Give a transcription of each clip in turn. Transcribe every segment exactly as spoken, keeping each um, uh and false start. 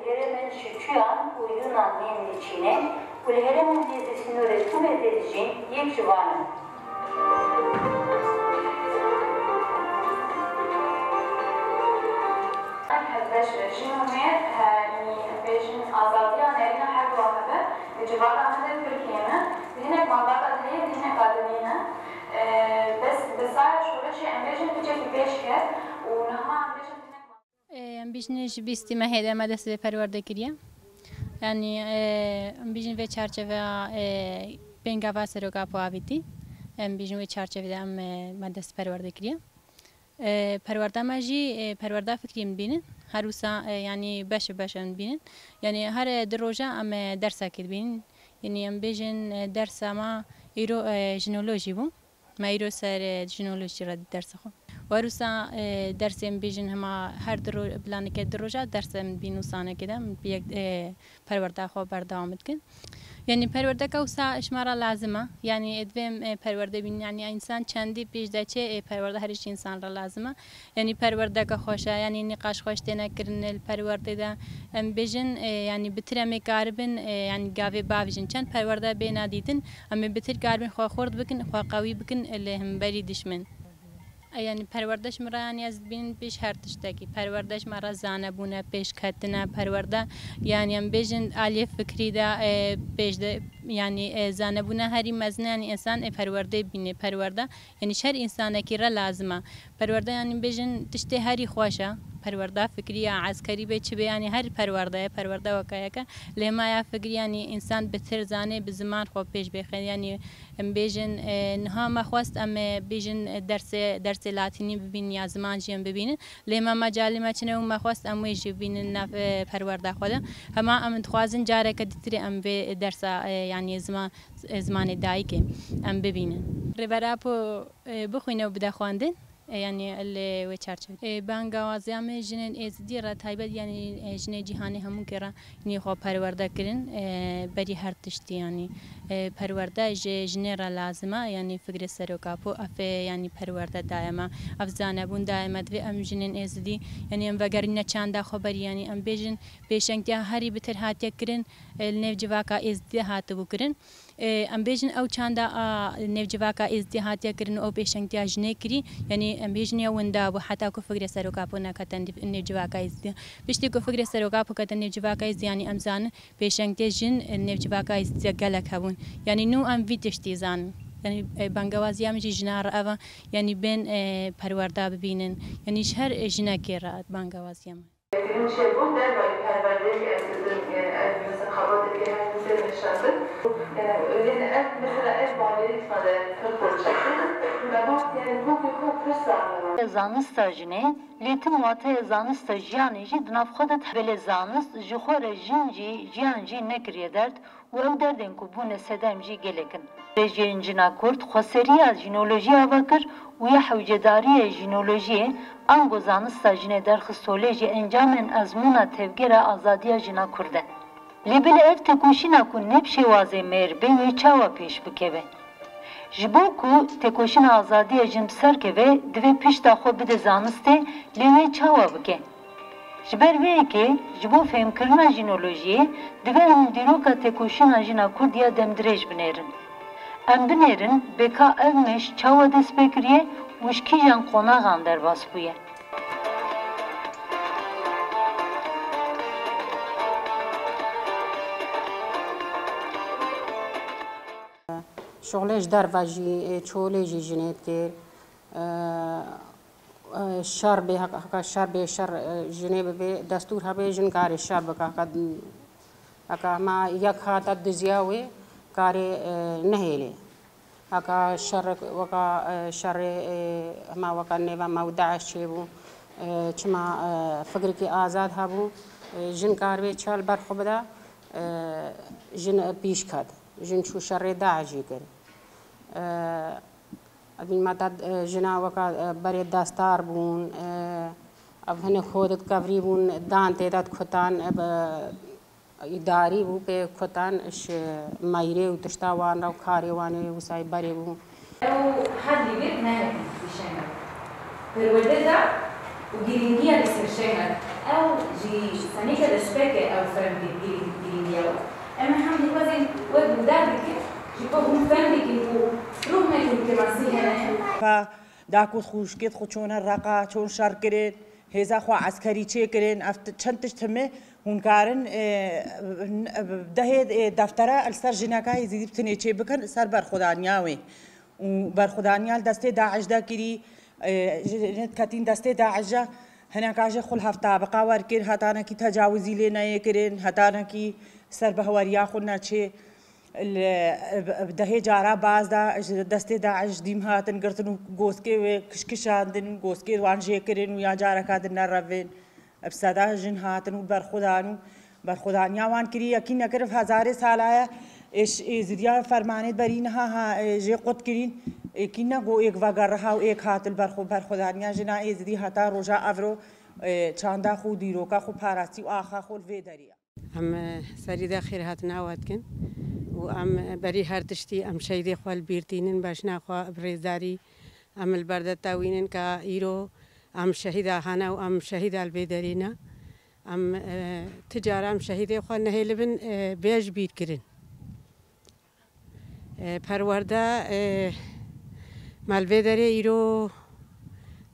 Herêmên Şiçuyan û Yunan yên diçîne û li herêmên nêzî sînorê Tumê tê dijîn yek ji van in. Hevbeş e, jin û mêr, e, yanî bêjin azadiya nêrîna her du hebe, di civata me de pir kêm e. Di hinek malbata de heye, di hineka din nîne. E, bes bi saya şoreşê em bêjin piçekî pêş ket û niha em bêjin di hinek Ê, em bîjinê ji bîstî mehê de me dest vê perwerde kiriye. Yanî, ê, em bîjin vê çarçeveya, ê, pêngava Serok Apo avîtî. Em bîjin wê çarçevê de em, ê, me dest perwerde kiriye. Ê, perwerda me jî, ê, perwerda fikrî em dibînin. Her wisa, ê, yanî beş bi beş em dibînin. Yanî her du roja em, ê, dersekê dibînin. Yanî em bêjin, ê, dersa me îro, ê, jinolojî bû. Me îro ser, e, jinolojî re dersa xwe. Û her wisa, e, dersê em bêjin hema her du ro-, planeke du roja ders em dibîn wisa neke de em bi yek, e, perwerda xwe berdewam dikin. Yanî perwerdeka wisa ji me re lazim e. Yanî, e, divê em, e, perwerde bînin. Yanî însan çendî pêş de çê, e, perwerde her ji însan re lazim e. Yanî perwerdeke xweş e, yanî nîqaş xweş têne kirin li perwerdê de. Em bêjin, e, yanî bi tir em ê karibin, e, yanî gavê bavêjin. Çend perwerde bêne dîtin, em ê bi tir karibin xwe xurt bikin, xwe qewî bikin li hemberî dişmin. E, yanî perwerde ji min re, yanî ez dibînim pêş her tiştekî. Perwerde ji me re zanebûn e, pêşketin e, perwerde, yanî em bêjin aliyê fikrî de, e, pêş de, yanî, e, zanebûna herî mezin e, yanî însan, e, perwerdeyê bîne, perwerde. Yanî ji her însanekî re lazim e. Perwerde, yanî bêjin tiştê herî xweş e. Perwerda fikrî ya eskerî bê çi bê, yanî her perwerde ye, perwerde weke yek e. Lê hema ya fikrî, yanî însan bi tir zanê, bi ziman xwe pêş bêxe. Yanî em bêjin, e, niha me xwest em, e, bêjin, e, dersê, dersê latînî bibînin ya ziman jî em bibînin. Lê me mecalê me çine û me xwest em wê jî bibînin nav, e, perwerda xwe de. Hema em dixwazin careke ditirê em vê dersa, e, yanî ziman, zimanê dayikê em bibînin. Rêber Apo, e, bixwîne û bide xwendin, e, yanî li wê çarçevê. E, bangawaziya me jinên êzidî re taybet, yanî, e, jinê cîhanê hemûkê re nî xwe perwerde kirin, e, berî her tiştî, yanî, e, perwerde ji jinê re lazim e, yanî fikrê Serok Apo, ev, e, yanî perwerde daye me, ev zanebûn daye me, divê em jinên êzidî, yanî em vegerîne çanda xwe berî, yanî em bêjin pêşengtiya herî bitir hatiye kirin, e, li nêv civaka êzidî de hatibû kirin. Ê, em bêjin ew çanda a nêvcivaka êzdî hatiye kirin û ew pêşengtiya jinê kirî, yanî em bêjin ya winda bû heta ku fikrê Serok Apo nekete nêv-, nêvcivaka êzdî. Piştî ku fikrê Serok Apo kete nêvcivaka êzdî, yanî em zanin pêşengtiyê jin nêvcivaka êzdî gelek hebûn. Yanî nû em vî tiştî zanin. Yanî, e, bangewaziya min jî jina re ev e, yanî bên, e, perwerda bibînin. Yanî ji her jinekê re bangewaziya min. Film çêbû, derbarê perwerdeyê ez didim, yani ev mesela xebatê ke her tiştê meşandin. Yani öyle ev mesela ev baverî tane pir xweş çêkir. Me got yani bu bir pir sağlam. Zanista jinê, lê tim wateya zanista jiyanê jî di nav xwe de tihbelê zanist ji xwe re jin jî, jiyan jî nekiriye derd û ew derdên ku bûne sedem jî gelek in. Rêjiyên jina Kurd xweseriya jînolojiya ve kir û ya hewcedariyê jînolojiyê ango zanista jinê derxist holê jî encamên ezmûna tevgera azadiya jina Kurd e. Lê belê ev têkoşîna ku ne bi şêwazê mêr bê wê çawa pêş bikeve? Ji bo ku têkoşîna azadiya jin bi ser keve, divê pişta xwe bide zanistê, lê wê çawa bike? Ji ber vê yekê, ji bo fêhmkirina jînolojiyê, divê em dîroka têkoşîna jina Kurd ya demdirêj binêrin. Em binêrin bê ka ev mêj çawa dest pê kiriye û ji kîjan qonaxan derbas bûye. Şixulê ji derve jî, ê, çolê jî jinê dikir. E, e, şer bê, heka, heka şer bê, şer, e, jinê bibê, destûr hebe, jin karê şer bike, heka, heka hema yek hate diziya wê karê, e, nehêlê. Heka şer, weka, e, şerê, e, hema weka nêva me û DAIŞ çêbû, e, çima, e, fikrekî azad hebû, e, jin karibê çal ber xwe bide, e, jin pîş ket. Jin çû şerê DAIŞ jî kir. E, Evîn me te, e, jina weka, e, berê destar bûn, e, ev hinek xwe dikevrî bûn, dan tê de dikutan, e, bi, îdarî bû pê kutan ji meyrê û tişta wan re û karê wan ê wisa berê bû. Ew her dîvêt nehêtin pîşenga perwerde de û girîngiya li ser şenga Ew jî senî ke destpêkê ew fem girîng, girîng e. Em hemî dixwazin wek guhdar bikin, ji ku hûn fem bikin ku ruh me hûn ke Mesîh hene. Ka da ku xwişkêt xwe çûne Reqa, çûn şer kirin, hêza xwe eskerî çêkirin, ev t-, çend tişt heme hûn karin, e, dehê, e, deftera li ser jineka Êzidî bi tinê çê bikin, ser berxwedaniya wê. Û berxwedaniya li destê DAIŞ de kirî, e, ji, ji ketîn destê DAIŞ de, hineka jê xwe li hevtabiqa wer kir, hetanekî tecawizî lê neyê kirin, hetanekî ser behweriya xwe neçê. Li, bi dehê cara baz de ji destê DAIŞ dîm hatin girtin û goskê wê kişkişandin, goskê wan jê kirin û ya careka din nerevin. Bi seda jin hatin û berxwedan û berxwedaniya wan kirî. Yekî nekir, hezarê sala ye êş-, Êzidiya fermanê berî niha ha, e, jê qut kirîn. Êkî ne go êk vegeriha û êk hat li berxwe-, berxwedaniya jina Êzidî heta roja evro, e, çanda xwe û dîroka xwe parastî û axa xwe li vê derê ye. Em, e, serî de xêrhatina we dikin û em, e, berî her tiştî em şehîdê xwe li bîr tînin, beşna xwe bi rêzdarî em li ber de tewînin ka îro em şehîda hene û em şehîda li vê derê ne. Em, e, ti cara em şehîdê xwe nehêlibin, e, bê ji bîr kirin. E, perwerde, e, me li vê derê îro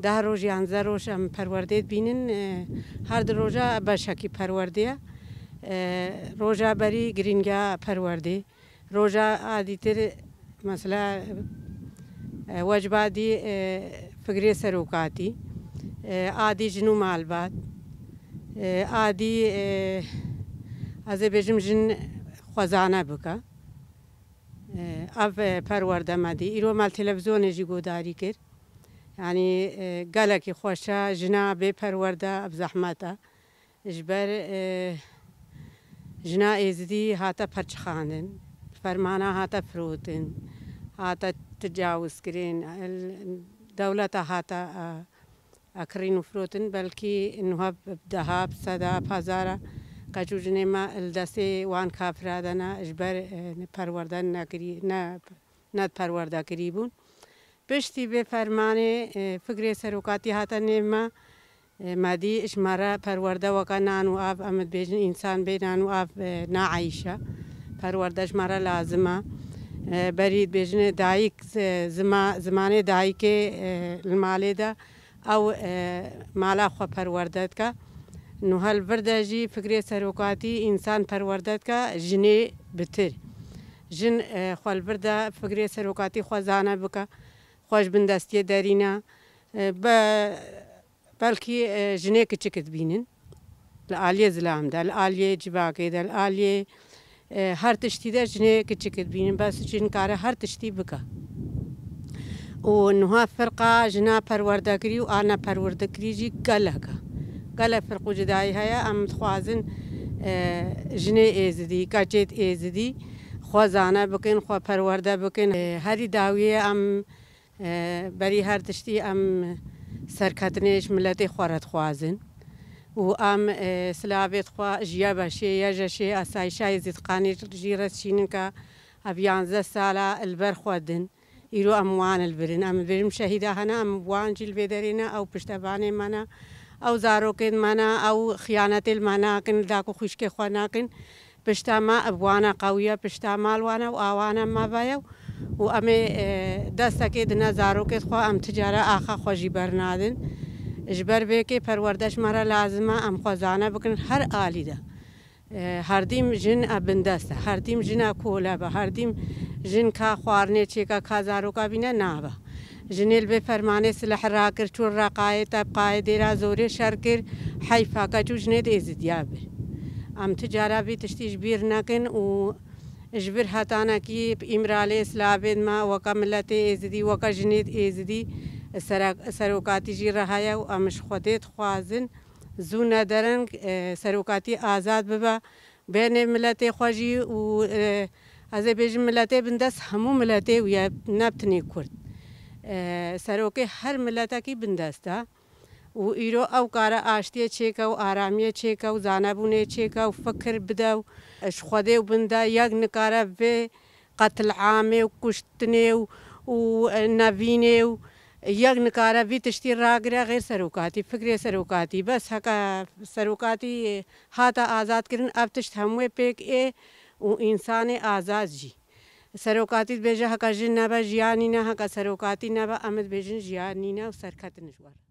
deh roj, yanzdeh roj em perwerdê dibînin. E, her di roja beşekî perwerdê ye. E, roja berî girîngiya perwerdê. Roja a dîtir, mesela, e, wecba dî, e, fikrê serokatî, e, a dî jin û malbat, e, a dî, e, ez ê bêjim jin xwezane bike. E, ev, e, perwerde me dî. Îro me li televîzyonê jî guhdarî kir. Yanî, e, gelekî xweş e, jina bê perwerde, ev zehmet e. Ji ber, e, jina Êzidî hate perçixandin, fermana hate firotin, hate tecawizkirin, el-, dewleta hate, e, e, kirîn û firotin, belkî nuha bi deha, bi seda, bi hezara qeç û jinê me li destê wan kafira de ne, ji ber, e, ne perwerde nekirî-, ne, ne perwerde kirîbûn. Piştî vê fermanê, e, fikrê serokatî hate nêv me, e, me dî ji me re perwerde weke nan û av, em dibêjin însan bê nan û av, e, naeyîş e. Perwerde ji me re lazim e. E, berî dibêjin dayik, e, zima-, zimanê dayikê, e, li malê de ew, e, mala xwe perwerde dike. Nuha li vir de jî fikrê serokatî însan perwerde dike, jinê bitir. Jin, e, xwe li vir de fikrê serokatî xwezane bike. Xwe ji bindestiyê derîne, e, be-, belkî, e, jinê kiçik dibînin. Li aliyê zilam de, li aliyê civakê de, li aliyê, e, her tiştî de jinê kiçik dibînin. Bes jin kare her tiştî bike. Û niha firqa jina perwerdekirî û a neperwerdekirî jî gelek e. Gelek firq û cudayî heye. Em dixwazin, e, jinê Êzidî, keçêt Êzidî xwezane bikin, xwe perwerde bikin. E, herî dawiyê em E, berî her tiştî em serketinê ji miletê xwe re dixwazin û em, e, silavê xwe ji YBŞ'ê, YJŞ'ê, Asayîşa Êzîdxanê jî re dişînin ke ev yanzdeh sala li ber xwe din. Îro em wan li vir in. Em dibêjin şehîda hene, em wan jî li vê derê ne, ew piştevanê me ne, ew zarokên me ne, ew xiyanetê li me nakin, li dako xwişkê xwe nakin. Pişta me bi wana qewî ye, pişta mal wan e û a wana me ve ye û em ê, e, destekê dine zarokê xwe, em ti cara axa xwe jî bernadin. Ji ber vê yekê perwerde ji me re lazim e, em xwezane bikin her alî de. E, herdîm jin e bindest e, herdîm jin e koleb e, herdîm jin ka xwarinê çêke, ka zaroka bîne nabe. Jinê li vê fermanê sileh rakir, çû Reqayê, Tebqayê, Dêra Zorê şer kir, heyfa ke çû jinê di Êzidiya bir. Em ti cara vî tiştî ji bîr nekin û ji vir hetanekî bi Îmralê silavên me weke miletê Êzidî, weke jinê Êzidî, sere-, serokatî jî re heye û em ji Xwedê dixwazin zû ne dereng, e, serokatî azad bibe. Bê nêv miletê xwe jî û, e, ez ê bêjim miletê bindest hemû miletê wî ye, ne bi tinê Kurd. E, serokê her miletekî bindest e û îro ew kare aştiyê çêke û aramiyê çêke û zanebûnê çêke û fikir bide û ji Xwedê û binde yek nikare vê qetilamê û kuştinê û, û, e, nevînê û, Yek nikare vî tiştî ragire xêr serokatî, fikrê serokatî. Bes heke serokatî hate azadkirin, ev tişt hemûyê pêk ê û însanê azad jî. Serokatî dibêje heke jin nebe jiyan nîne, heke serokatî nebe em dibêjin jiyan nîne û serketin ji we re.